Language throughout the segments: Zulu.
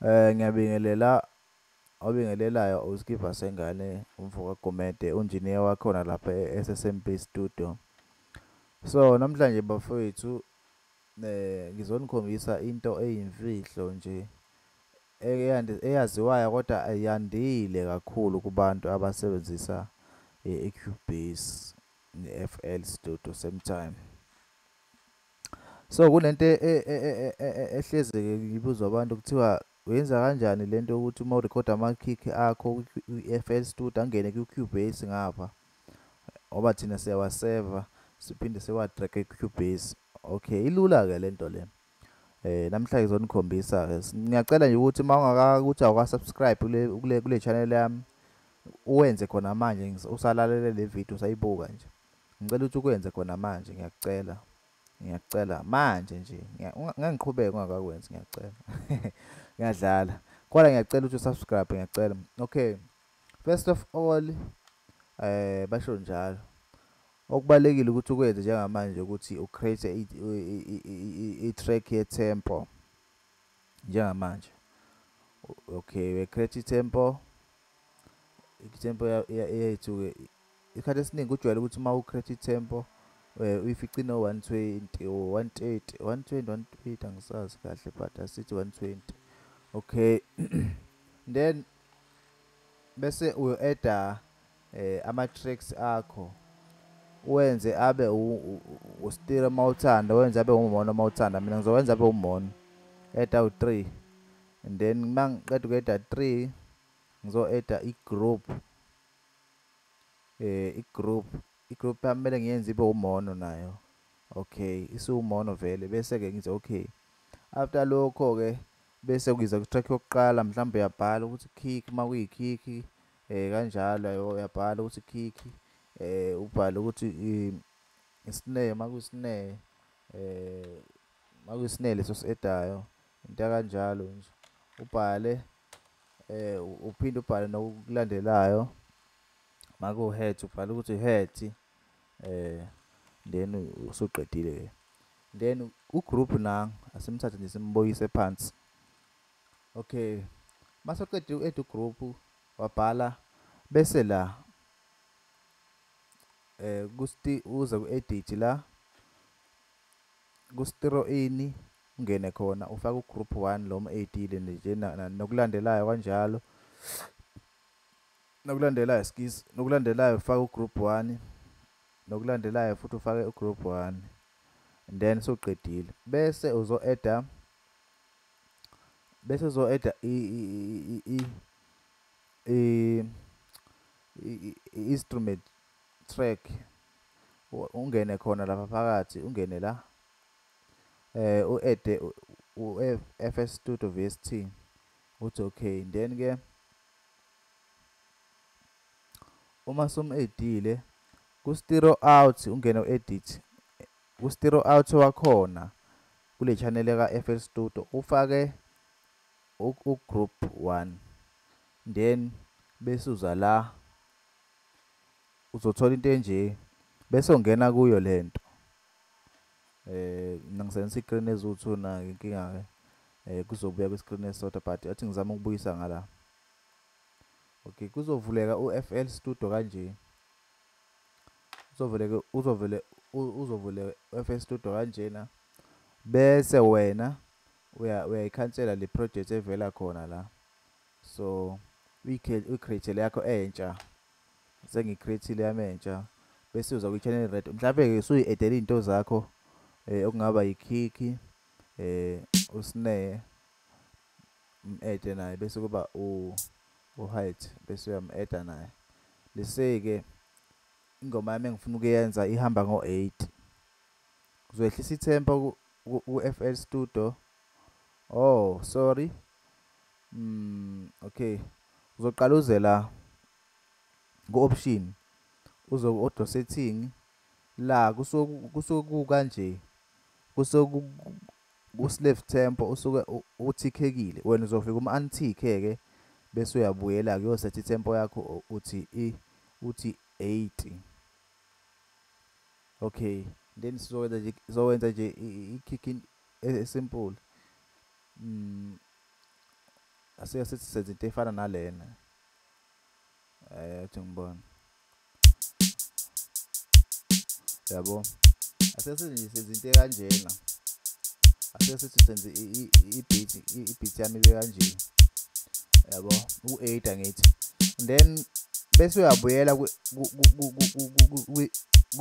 Ngiyabingelela obingelelayo uSkiva Sengane umfoka Gumede, unjiniya wakhona lapha e-S_S_M_B Studio. So namhlanje bafowethu ngizonikhombisa into eyimfihlo nje eyaziwayo kodwa ayandile kakhulu kubantu abasebenzisa i-Cubase ne-F_L Studio same time. So kunento ehlezi-ke ibuzwa abantu kuthiwa uyenza kanjani lento yokuthi uma urekhoda amakhikhi akho kwi-F_L Studio angene kwi-Cubase ngapha, ngoba thina siyawaseva siphinde siwa-track-e ku-Cubase. Okay, ilula-ke lento le. Namhlanje ngizonikhombisa-ke. Ngiyacela nje ukuthi uma ungaka ukuthi awuka-subscribe kule channel yami, uwenze khona manje usalalele le video usayibuka nje. Ngicela ukuthi ukwenze khona manje, ngiyakucela. Ngiyacela manje nje, ngeke ngiqhubeke ungakakwenzi, ngiyacela. Ngiyadlala. Kodwa ngiyacela ukuthi usubscribe, ngiyacela. Okay. First of all, basho njalo. Okubalulekile ukuthi ukwenze njengamanje ukuthi ucreate i-track ye-tempo njengamanje. Okay, we create i-tempo. I-tempo yethu-ke isikhathi esiningi kujwayele ukuthi uma ucreate i-tempo uyifice ino-120 or 130, 120, 130 angisazi kahle but asithi 120. Okay. Then bese uyo-add-a ama-tracks akho, uwenze abe u-stereo uma uthanda, wenze abe umono uma uthanda. Mina ngizowenza abe umono, add awu-3, and then uma ngiqeda uku-add-a 3 ngizo-add-a i-group. I-group yami kumele ngiyenze ibe umono nayo. Okay, isiwumono vele, bese-ke ngithi okay. After lokho-ke bese ngiza ku-track yokuqala, mhlawumbe uyabhala ukuthi kick uma kuyi-kick, kanjalo uyabhala ukuthi kick, ubhale ukuthi i-snare uma kuyi-snare, uma kuyi-snare leso osi-add-ayo, into kanjalo nje. Ubhale uphinde ubhale nokulandelayo, uma ku-hat ubhale ukuthi hat, then usuqedile-ke. Then u-group nangu asimthathe nje simbuyise phansi. Okay, mase uqedile u-add u-group wabhala, bese la uze ku-edit la ku-stereo in ungene khona ufake u-group 1 lo mu-add-ile nje nokulandelayo kanjalo, nokulandelayo, excuse, nokulandelayo ufake u-group 1, nokulandelayo futhi ufake u-group 1, and then sewuqedile. Bese uzo-add-a, bese uzo-add-a i-instrument track, ungene khona lapha phakathi, ungene la u-add u-F_L Studio VST, uthi okay. Then ke uma sum-add-ile ku-stereo out, ungene u-edit ku-stereo out wakhona kule channel ka-F_L Studio, ufake u-group 1, then bese uza la uzothola into enje, bese ungena kuyo lento. Mina ngisebenzisa i-screen eziwu-2 na inkinga ke, kuzobuya kwi-screen esisodwa, but athi ngizama ukubuyisa ngala. Okay, kuzovuleka u-F_L Studio kanje, uzovuleka uzovele uzovuleka u-F_L Studio kanjena, bese wena uyayikhansela le project evela khona la. So uyi-create le yakho entsha, sengiyi-create-ile yami entsha, bese uza kwi-channel red, mhlawumbe-ke usuyi-add-ele iy'nto zakho, okungaba yi-kick, u-snare um-add-e naye, bese kuba u-hat, bese uyam-add-a naye. Lese-ke ingoma yami engifuna ukuyenza ihamba ngo-8. Ngizoyehlisa i-tempo ku-F_L Studio. Oh, sorry. Okay. Uzoqala uze la ku-option, uze ku-audio setting, la kusuke kukanje, kusuke ku-slave tempo usuke uthikhekile. Wena uzofika uma-untick-ke, bese uyabuyela kuyosetha i-tempo yakho, uthi uthi 80. Okay, then sizokwenza nje i-kick simple. Asike sithi senza into efana nalena. Athi ngibona. Yabo. Asike sithi senza into ekanjena. Asike sithi senze i-beat yami ibe kanje. Yabo, u-8 angithi. And then bese uyabuyela ku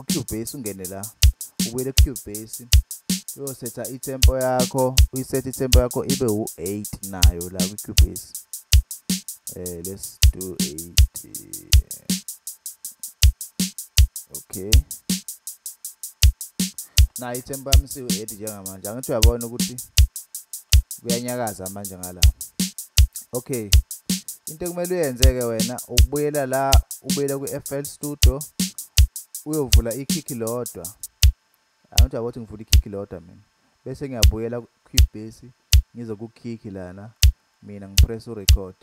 Cubase, ungene la. Ubuyele ku Cubase. Uyosetha i-tempo yakho, uyisethe i-tempo yakho ibe u-8 nayo la ku Cubase. Let's do 8. Okay. Nayo i-tempo yami siwu-8 njengamanje. Angithi uyabona ukuthi kuyanyakaza manje ngala. Okay. Into ekumele uyenze-ke wena ukubuyela la, ubuyele ku-FL Studio, uyovula i-kick lodwa. Angithi uyabona ukuthi ngivula i-kick lodwa mina. Bese ngiyabuyela ku-Cubase, ngize ku-kick lana, mina ngipress u-record.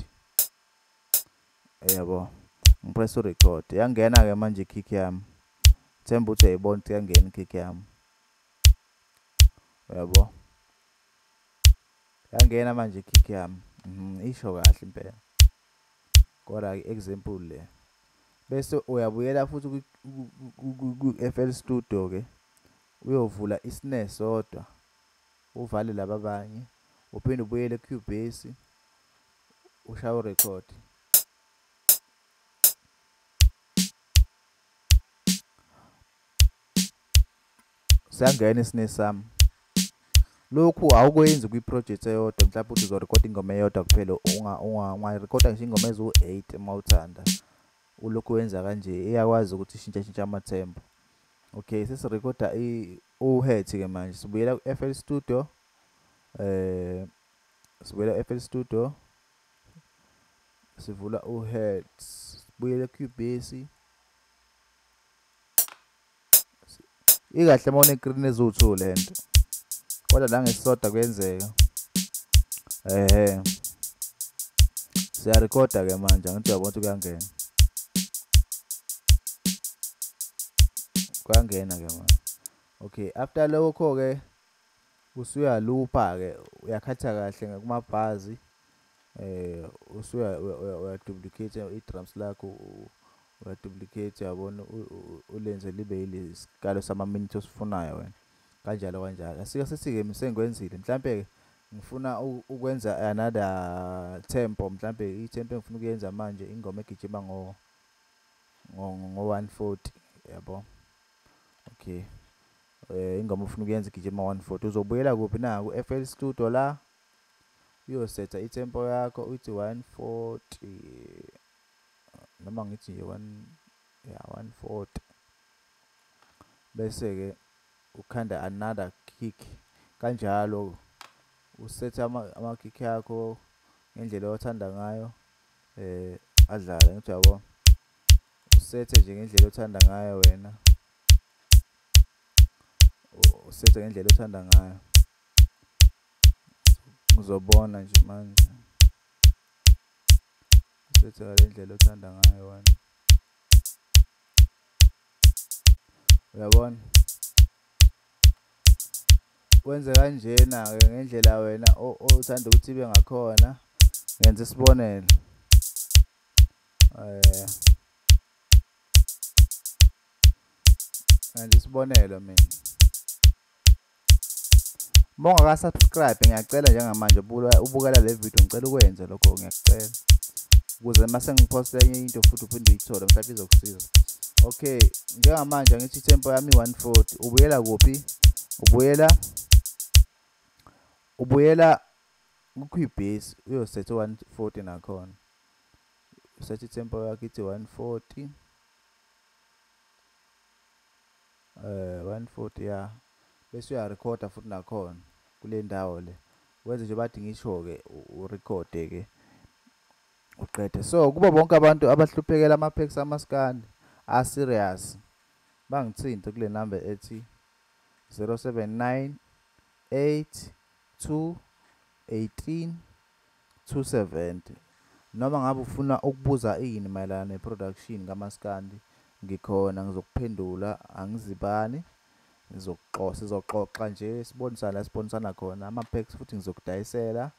Yabo, ngipress u-record. Yangena-ke manje i-kick yami. Themba ukuthi uyayibona ukuthi yangena i-kick yami. Yabo. Yangena manje i-kick yami. Isho kahle impela. Kodwa ke example le. Bese uyabuyela futhi ku-FL Studio ke, uyovula i-snare sodwa, uvale laba abanye, uphinde ubuyele ku-Cubase, ushaye u-record. Siyangena i-snare sami. Lokhu awukwenzi kwi-project eyodwa, mhlawumbe uthi uzorekhoda ingoma eyodwa kuphela, ungarekhoda ngisho ingoma eziwu-8 uma uthanda. Ulokhu wenza kanje, iyakwazi ukuthi ishintsha ama-tempo. Okay, sesirekhoda u-hat ke manje. Sibuyela ku-FL Studio. Sibuyela ku-FL Studio. Sivula u-hat. Sibuyele ku-Cubase. Ikahle uma une-screen eziwu-2 lento. Kodwa la ngesisodwa kuyenzeka. Siyarekhoda ke manje, angithi uyabona ukuthi kuyangena. Kuyangena ke manje. Okay, after lokho ke usuyaloopa ke, uyakhatha kahle kumabhazi. Usuya uyaduplicate i-drums lakho, uyaduplicate uyabona, ulenze libe yilesikalo sama-minute osifunayo wena. Kanjalo kanjalo. Asike sithi-ke mina sengikwenzile, mhlampe ngifuna ukwenza another tempo, mhlampe i-tempo engifuna ukuyenza manje ingoma egijima ngo 140, yabo. Okay. Ingoma ufuna ukuyenza igijima 140, uzobuyela kuphi na? Ku-FL Studio la, uyosetha i-tempo yakho uthi 140, noma ngithi nje 140. Bese ke ukhanda another kick kanjalo, usetha ama-kick yakho ngendlela othanda ngayo, adlale. Ngithi uyabo, usethe nje ngendlela othanda ngayo wena, usethe ngendlela othanda ngayo. Uzobona nje manje, usethe ngale ndlela othanda ngayo wena. Uyabona, wenze kanjena ke ngendlela wena othanda ukuthi ibe ngakhona. Ngenza isibonelo, ngenza isibonelo mina. Uma ungaka-subscribe, ngiyacela njengamanje ubukela le video, ngicela ukwenze lokho, ngiyakucela, ukuze mase ngiphosta enye into futhi uphinde uyithole, mhlawumbe izokusiza. Okay, njengamanje ngithi i-tempo yami 140. Ubuyela kuphi? Ubuyela ku-Cubase, uyosetha 140 nakhona. Usetha i-tempo yakho ithi 140. 140 ya. Bese uyarekhoda futhi nakhona kule ndawo le. Wenze nje bathi ngisho ke, urekhode ke uqede. So kubo bonke abantu abahluphekela ama-packs amaskandi a serious, bangithinte kule number ethi 079 82 18 270. Noma ngabe ufuna ukubuza ini mayelana ne-production kamaskandi, ngikhona, ngizokuphendula, angizibani. Sizoxoxa nje, sibonisane la sibonisana khona. Ama-packs futhi ngizokudayisela.